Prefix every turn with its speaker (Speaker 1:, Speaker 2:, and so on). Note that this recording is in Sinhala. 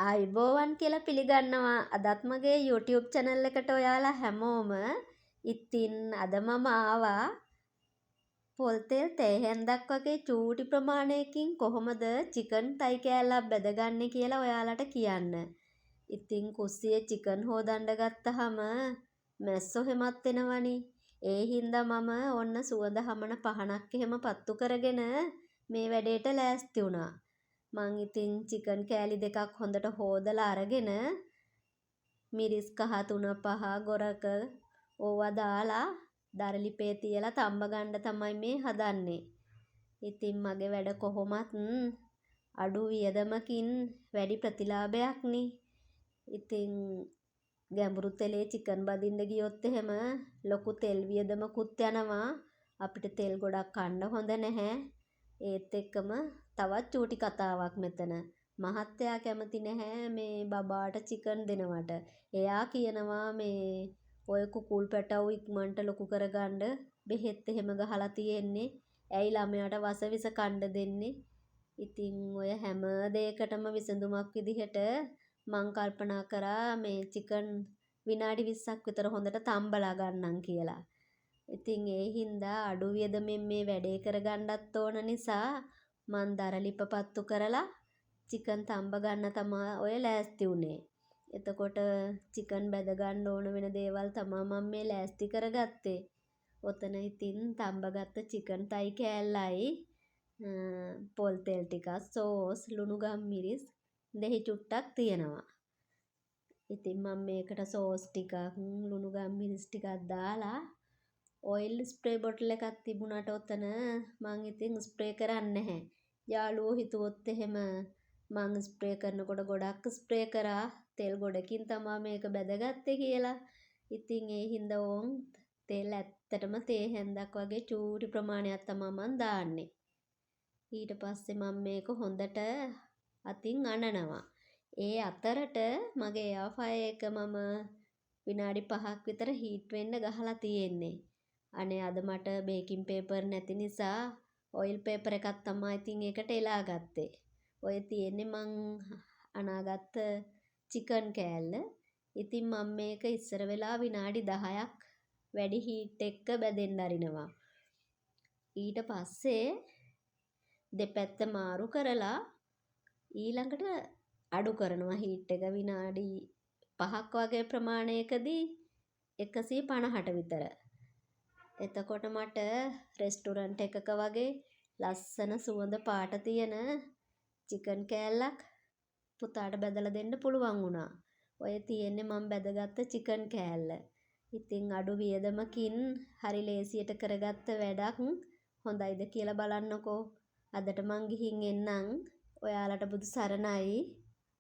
Speaker 1: ආයුබෝවන් කියලා පිළිගන්නවා අදත් මගේ YouTube channel එකට ඔයාලා හැමෝම. ඉතින් අද මම ආවා පොල් තෙල් තේ හැන්දක් වගේ චූටි ප්‍රමාණයකින් කොහොමද චිකන් තයි කෑල්ලක් බැදගන්නේ කියලා ඔයාලට කියන්න. ඉතින් කුස්සියේ චිකන් හෝදන්න ගත්තහම මැස්සෝ එහෙමත් එනවනේ. ඒ හින්දා මම ඔන්න සුවඳ හමන පහනක් එහෙම පත්තු කරගෙන මේ වැඩේට ලෑස්ති වුණා. මං ඉතින් චිකන් කෑලි දෙකක් හොඳට හෝදලා අරගෙන මිරිස් කහ තුන පහ ගොරක ඕවා දාලා දර ලිපේ තියලා තම්බ ගන්න තමයි මේ හදන්නේ. ඉතින් මගේ වැඩ කොහොමත් අඩු වියදමකින් වැඩි ප්‍රතිලාභයක්නේ. ඉතින් ගැඹුරු තෙලේ චිකන් බදින්න ගියොත් එහෙම ලොකු තෙල් වියදමකුත් යනවා. අපිට තෙල් ගොඩක් කන්න හොඳ නැහැ. ඒත් එක්කම තවත් චූටි කතාවක් මෙතන. මහත්තයා කැමති නැහැ මේ බබාට චිකන් දෙනවට. එයා කියනවා මේ ඔය කුකුල් පැටව් ඉක්මනට ලොකු කරගන්න බෙහෙත් එහෙම ගහලා තියෙන්නේ. ඇයි ළමයාට වසවිස කන්න දෙන්නේ? ඉතින් ඔය හැම දෙයකටම විසඳුමක් විදිහට මං කල්පනා කරා මේ චිකන් විනාඩි 20ක් විතර හොඳට තම්බලා ගන්නම් කියලා. ඉතින් ඒ හින්දා අඩු වියදමෙන් මේ වැඩේ කරගන්නත් ඕන නිසා මං දර ලිප පත්තු කරලා චිකන් තම්බ ගන්න තමා ඔය ලෑස්ති වුණේ. එතකොට චිකන් බැද ගන්න ඕන වෙන දේවල් තමා මං මේ ලෑස්ති කරගත්තේ. ඔතන ඉතින් තම්බගත්ත චිකන් තයි කෑල්ලයි පොල් තෙල් ටිකක්, සෝස්, ලුණු ගම්මිරිස්, දෙහි චුට්ටක් තියෙනවා. ඉතින් මං මේකට සෝස් ටිකක්, ලුණු ගම්මිරිස් ටිකක් දාලා ඔයිල් ස්ප්‍රේ බොටල් එකක් තිබුණාට ඔතන මං ඉතින් ස්ප්‍රේ කරන්නේ නැහැ. යාළුවෝ හිතුවොත් එහෙම මං ස්ප්‍රේ කරනකොට ගොඩක් ස්ප්‍රේ කරා, තෙල් ගොඩකින් තමා මේක බැදගත්තේ කියලා. ඉතින් ඒ හින්දා ඕන් තෙල් ඇත්තටම තේ හැන්දක් වගේ චූටි ප්‍රමාණයක් තමා මං දාන්නේ. ඊට පස්සේ මං මේක හොඳට අතින් අනනවා. ඒ අතරට මගේ එයාර් ෆ්‍රයර් එක මම විනාඩි 5ක් විතර හීට් වෙන්න ගහලා තියෙන්නේ. අනේ අද මට බේකින් පේපර් නැති නිසා ඔයිල් පේපර් එකක් තමා ඉතින් ඒකට එලා ගත්තේ. ඔය තියෙන්නේ මං අනාගත්ත චිකන් කෑල්ල. ඉතින් මං මේක ඉස්සර වෙලා විනාඩි 10ක් වැඩි හීට් එක්ක බැදෙන්න අරිනවා. ඊට පස්සේ දෙපැත්ත මාරු කරලා ඊළඟට අඩු කරනවා හීට් එක විනාඩි 5ක් වගේ ප්‍රමාණයකදී 150ට විතර. එතකොට මට රෙස්ටුරන්ට් එකක වගේ ලස්සන සුවඳ පාට තියෙන චිකන් කෑල්ලක් පුතාට බැදලා දෙන්න පුළුවන් වුණා. ඔය තියෙන්නේ මං බැදගත්ත චිකන් කෑල්ල. ඉතින් අඩු වියදමකින් හරි ලේසියට කරගත්ත වැඩක්. හොඳයිද කියලා බලන්නකෝ. අදට මං ගිහින් එන්නම්. ඔයාලට බුදු සරණයි.